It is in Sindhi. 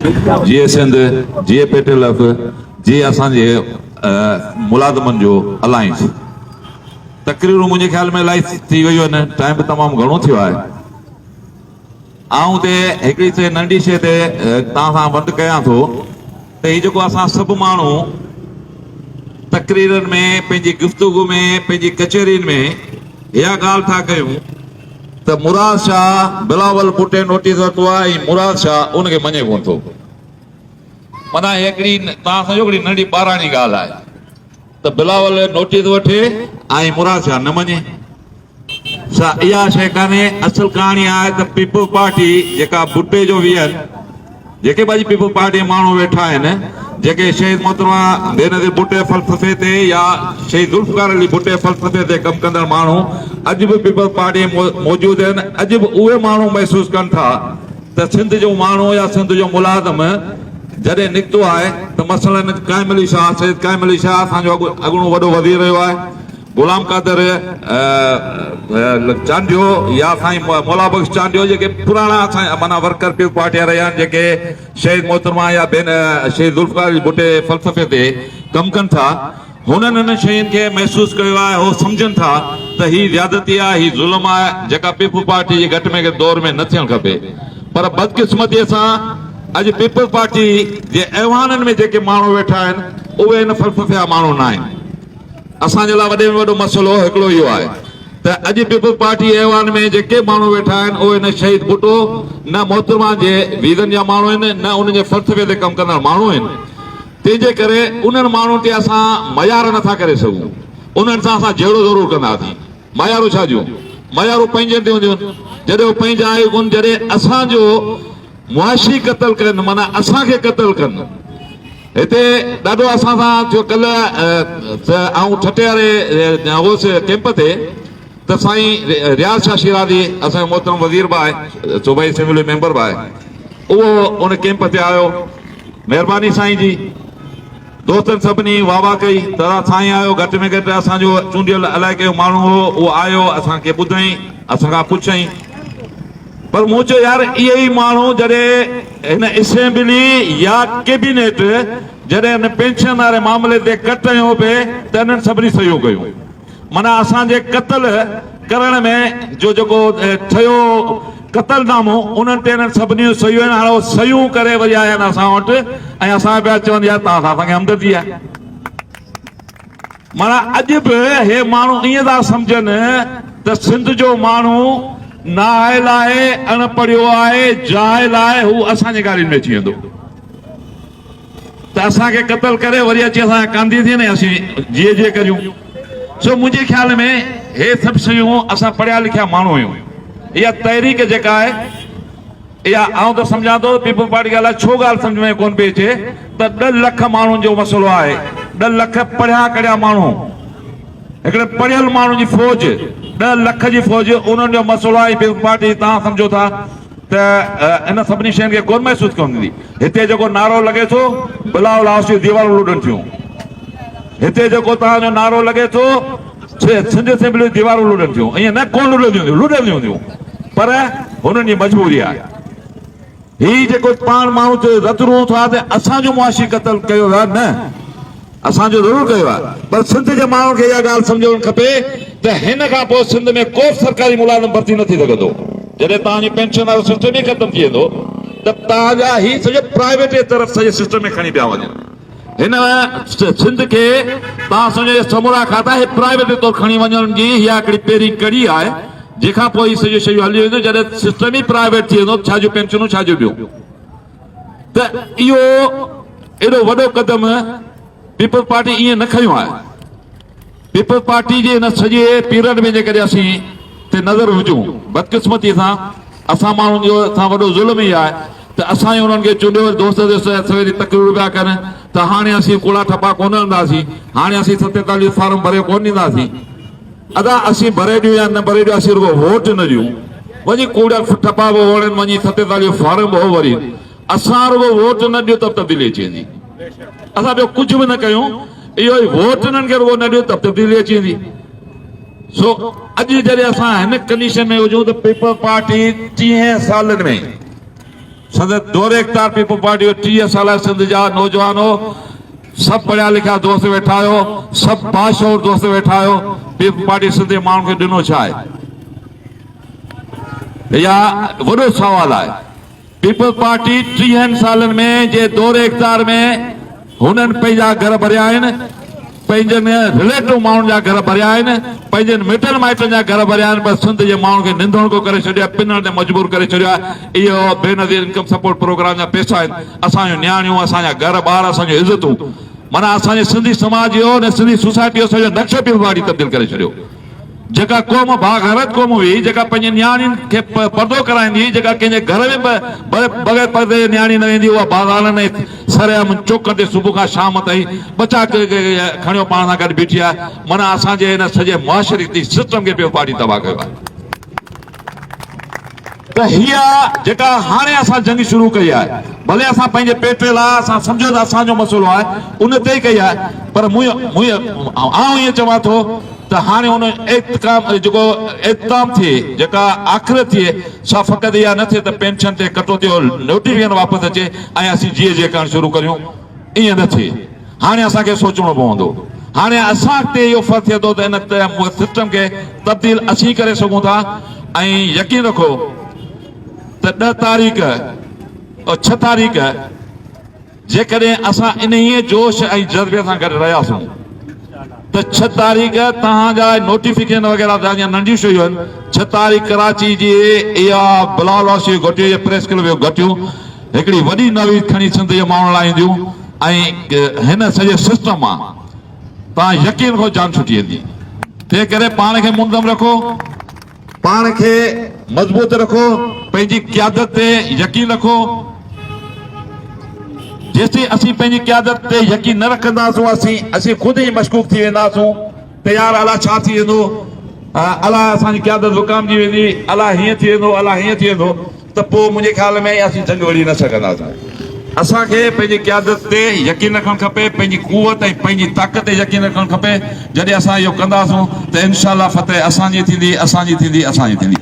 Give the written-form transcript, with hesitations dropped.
جيئي سنڌ، جيئي پي ٽي ايف، جيئي اسان جي ملازمن جو الائنس. تقريرون منهنجي خيال ۾ الائي ٿي ويون آهن، ٽائيم به تمام گهڻو ٿيو آهي. آئون تي هڪڙي شيء ننڍي شيء تي توهان سان ونڊ ڪيان ٿو ته هي جيڪو اسان سڀ ماڻهو تقريرن ۾ پنهنجي گفتگو ۾ پنهنجي ڪچهرين ۾ اها ڳالهه ٿا ڪيون ته مراد شاهه بلاول ڀٽي نوٽيس ورتو آهي ۽ مراد شاهه ان کي مڃي ڪونه ٿو. معنيٰ هي هڪڙي توهان سمجهو هڪڙي ننڍي ٻاراڻي ڳالهه آهي ته بلاول نوٽيس وٺي ۽ مراد شاهه نه مڃي. سا اها شيء ڪانهي، اصل ڪهاڻي آهي ته پيپلز پارٽي جيڪا ڀٽي جو ويهن جيڪي به اڄ پيپلز پارٽي جا ماڻهو ويٺا آهن، جيڪي شهيد محترمه بينظير ڀٽي جي فلسفي تي يا شهيد ذوالفقار علي ڀٽي جي فلسفي تي ڪم ڪندڙ ماڻهو اڄ به پيپلز پارٽي ۾ موجود آهن، اڄ به اهي ماڻهو محسوس ڪن ٿا ته سنڌ جو ماڻهو يا سنڌ جو ملازم جڏهن نڪتو آهي ته مثلاً قائم علي شاهه، سيد قائم علي شاهه اسان جو اڳوڻو وڏو وزير رهيو آهي، غلام قادر چانڊيو يا سائين مولا بخش چانڊيو جيڪي پراڻا اسان معنيٰ ورڪر پيپلز پارٽي جا رهيا آهن جيڪي شهيد محترمه يا بين شهيد ذوالفقار علي ڀٽي فلسفي تي ڪم ڪن ٿا هنن انهن شين کي محسوس ڪيو آهي هو سمجهن ٿا ته هي زيادتي آهي هي ظلم آهي جيڪا پيپلز پارٽي جي گهٽ ۾ گهٽ دور ۾ نه ٿيڻ کپي پر بدقسمتي سان اڄ پيپلز پارٽي جي ايوانن ۾ جيڪي ماڻهو ويٺا آهن اهي ان فلسفي جا ماڻهو نه آهن. اسان جي لاء وڏي ۾ وڏو مسئلو هڪڙو اهو آهي ته اڄ پيپلز پارٽي ايوان ۾ جيڪي ماڻهو ويٺا آهن اهي نه شهيد ڀٽو نه محترمه جي ويزن جا ماڻهو آهن نه انهن جي فلسفي تي ڪم ڪندڙ ماڻهو آهن تنهن جي ڪري انهن ماڻهن تي اسان ميار نٿا ڪري سگهون انهن سان اسان جهيڙو ضرور ڪنداسين ميارون ڇا جون ميارون پنهنجن تي هونديون جڏهن هو پنهنجا آهي ڪونه جڏهن اسان جو معاشي قتل ڪن معنيٰ اسان کي قتل ڪن. هتي ڏاڍو اسان سان ٿيو ڪلهه ته آئون ٺٽي واري هوس ڪيمپ تي ته سائين رياض شاهه شيرازي اسان جو محترم وزير به آهي صوبائي اسيمبلي جو ميمبر به آهي اهو ان ڪيمپ تي آيو مهرباني سائين جي دوستن سڀني واهه واهه ڪئي ته سائين آيو گهٽ ۾ گهٽ اسان جو چونڊيل علائقي جو ماڻهو هو اهو آيو اسان کي ٻڌائين اسان کان پڇيائين پر مون چيو يار اهي ئي ماڻهو جڏهن هن اسيمبلي يا ڪيبينيٽ جڏهن هن پينشن واري معاملي تي ڪٽ هنيو پئي ته انهن سڀني صحيحون ڪيون معنيٰ اسان جي قتل ڪرڻ ۾ جو جيڪو ٺهيو قتل نامو انهن تي انهن سڀني جون صحيحون آهن هاڻي اهي صحيحون ڪري وري آيا آهن اسان وٽ ۽ اسان کي پيا چون يار توهان سان اسان کي همدردي آهي. معنيٰ اڄ به هي ماڻهو ائين ٿا سمجهن ته سنڌ جو ماڻهو نااهل آهي، اڻ پڙهيو آهي، جاهل آهي، هو اسان جي ڳالهين ۾ اچي ويندو ته اسان کي قتل ڪري وري اچي اسان جا ڪانڌي ٿين ۽ اسين جيئي جيئي ڪريون. سو منهنجي خيال ۾ هي سڀ شيون اسان پڙهيا لکيا ماڻهو آهيون، اها تحريڪ جيڪا آهي، اها آئون ته سمجهان ٿو ته پيپلز پارٽي کي الائي ڇو ڳالهه سمجهه ۾ ڪونه پئي اچي ته ڏھ لک ماڻهن جو مسئلو آهي، ڏھ لک پڙهيا ڪڙهيا ماڻهو، هڪڙي پڙهيل ماڻهن جي فوج، ڏھ لک جي فوج انهن جو مسئلو آهي ۽ پيپلز پارٽي توهان سمجهو ٿا ته ان سڀني شين کي ڪونه محسوس ڪندي. هتي جيڪو نعرو لڳي ٿو بلاول هائوس جون ديوارون لڏن ٿيون، هتي جيڪو توهان جو نعرو لڳي ٿو سنڌ اسيمبلي جون ديوارون لڏن ٿيون، ائين نه ڪونه لڏنديون هونديون، لڏنديون هونديون پر هنن جي مجبوري آهي. هي جيڪو پاڻ ماڻهو چئي رت روئون ٿا ته اسان جو معاشي قتل ڪيو ويو آهي، نه اسان جو ضرور ڪيو آهي پر سنڌ جي ماڻهن کي اها ڳالهه سمجهڻ کپي ته هن کان پوء سنڌ ۾ ڪو به سرڪاري ملازم ڀرتي نه ٿي سگهندو. جڏهن توهان جي پينشن وارو سسٽم ئي ختم ٿي ويندو ته توهان جا هي سڄو پرائيويٽ جي طرف سڄي سسٽم ۾ کڻي پيا وڃن. هن سنڌ کي توهان سمجهو اهي سمورا کاتا هي پرائيويٽ طور کڻي وڃڻ جي اها هڪڙي پهرين ڪڙي آهي جنهن کان پوء هي سڄيون شيون هلي وينديون جڏهن سسٽم ئي پرائيويٽ ٿي ويندو ڇا جون پينشنون ڇا جون ٻيون ته اهو ايڏو وڏو قدم پيپلز پارٽي ائين نه کنيو آهي پيپلز پارٽي جي هن سڄي پيريڊ ۾ جيڪڏهن اسين تي نظر وجهون بدقسمتي سان اسان ماڻهن جو سان وڏو ظلم هي آهي ته اسان ئي انهن کي چونڊيو دوست دوست سويري تقريرون پيا ڪن ته هاڻي اسين ڪوڙا ٺپا ڪونه هڻنداسين هاڻي اسين 47 فارم ڀري ڪونه ڏينداسين ادا اسين ڀري ڏيون يا نه ڀري ڏيون اسين رڳو ووٽ نه ڏيون وڃي ڪوڙا ٺپا به هڻن وڃي 47 فارم به ڀرين اسان رڳو ووٽ نه ڏيون ته به تبديلي اچي ويندي اسان ٻيو ڪجهه به نه ڪيون اهو ئي ووٽ انهن کي رڳو نه ڏيون ته به تبديلي اچي ويندي سو اڄ جڏهن اسان هن ڪنڊيشن ۾ هجون ته پيپلز پارٽي 30 سالن ۾ سندس دور اقتدار پيپلز پارٽي جو 30 سال سنڌ جا نوجوانو سڀ پڙهيا لکيا دوست ويٺا آهيو، سڀ باشعور دوست ويٺا آهيو، پيپلز پارٽي سنڌ جي ماڻهن کي ڏنو ڇا آهي؟ اها وڏو سوال آهي. پيپلز پارٽي ٽيهن سالن ۾ جي دور اقتدار ۾ هنن پنهنجا گهر ڀريا آهن، پنهنجن رليٽو ماڻهن جا گهر ڀريا آهن، پنهنجن مٽن مائٽن جا گهر ڀريا آهن پر سنڌ جي ماڻهن کي ننڌڻڪو ڪري ڇڏيو آهي، پنڻ تي مجبور ڪري ڇڏيو آهي. اهو بينظير انڪم سپورٽ پروگرام جا پئسا آهن، اسان جون نياڻيون، اسان جا گهر ٻار، اسان جون عزتون، معنيٰ اسان جي سنڌي سماج جو ۽ سنڌي سوسائٽي جو سڄو نقشو پيپلز پارٽي تبديل ڪري ڇڏيو. جيڪا قوم باغيرت قوم هئي، جيڪا پنهنجي نياڻين کي پردو ڪرائيندي هئي، جيڪا ڪنهن جي گهر ۾ به بغير پردي جي نياڻي نه ويندي هئي، اها بازارن ۽ سرعام چوڪن تي صبح کان شام تائين ٻچا کڻيو پاڻ سان گڏ بيٺي آهي. معنيٰ اسان جي هن سڄي معاشرتي سسٽم کي پيپلز پارٽي تباهه ڪيو آهي. ته هيء جيڪا هاڻي اسان جنگ شروع ڪئي آهي، ڀلي اسان پنهنجي پيٽ لاء اسان سمجهو ته اسان جو مسئلو آهي، ان تي ئي ڪئي آهي، پر مون آئون ائين چوان ٿو ته هاڻي ان احتڪام جيڪو احتتام ٿئي، جيڪا آخرت ٿئي، سا فقط اها نه ٿئي ته پينشن تي ڪٽوتي جو نوٽيفڪيشن واپس اچي ۽ اسين جيئي جيئي ڪرڻ شروع ڪريون، ائين نه ٿئي. هاڻي اسان کي سوچڻو پوندو. هاڻي اسان تي اهو فرض ٿئي ٿو ته ان سسٽم کي تبديل اسين ڪري سگهون ٿا ۽ يقين رکو ته ڏهه تاريخ ڇهه تاريخ جيڪڏهن اسان انهيء جوش ۽ جذبي سان گڏ رهياسون ته ڇهه تاريخ توهان جا نوٽيفڪيشن وغيره توهان جون ننڍيون شيون آهن. ڇهه تاريخ ڪراچي جي اها بلال واسي جون گهٽيون يا پريس ڪلب جون گهٽيون هڪڙي وڏي نويد کڻي سنڌ جي ماڻهن لاء اينديون ۽ هن سڄي سسٽم مان توهان يقين رکو جان ڇٽي ويندي. تنهن ڪري پاڻ کي منظم رکو. پاڻ کي مضبوط رکو، پنهنجي قيادت تي يقين رکو، جيستائين اسين پنهنجي قيادت تي يقين نه رکنداسون اسين اسين خود ئي مشڪوڪ ٿي وينداسون ته يار الاء ڇا ٿي ويندو، الاء اسان جي قيادت وڪامجي ويندي، الاء هيئن ٿي ويندو، الاء هيئن ٿي ويندو. ته پوء منهنجي خيال ۾ اسين جنگ وڙهي نه سگهنداسون. اسان کي پنهنجي قيادت تي يقين رکڻ کپي، پنهنجي قوت ۽ پنهنجي طاقت تي يقين رکڻ کپي، جڏهن اسان اهو ڪنداسون ته انشاء الله فتح اسان جي ٿيندي، اسان جي ٿيندي، اسان جي ٿيندي.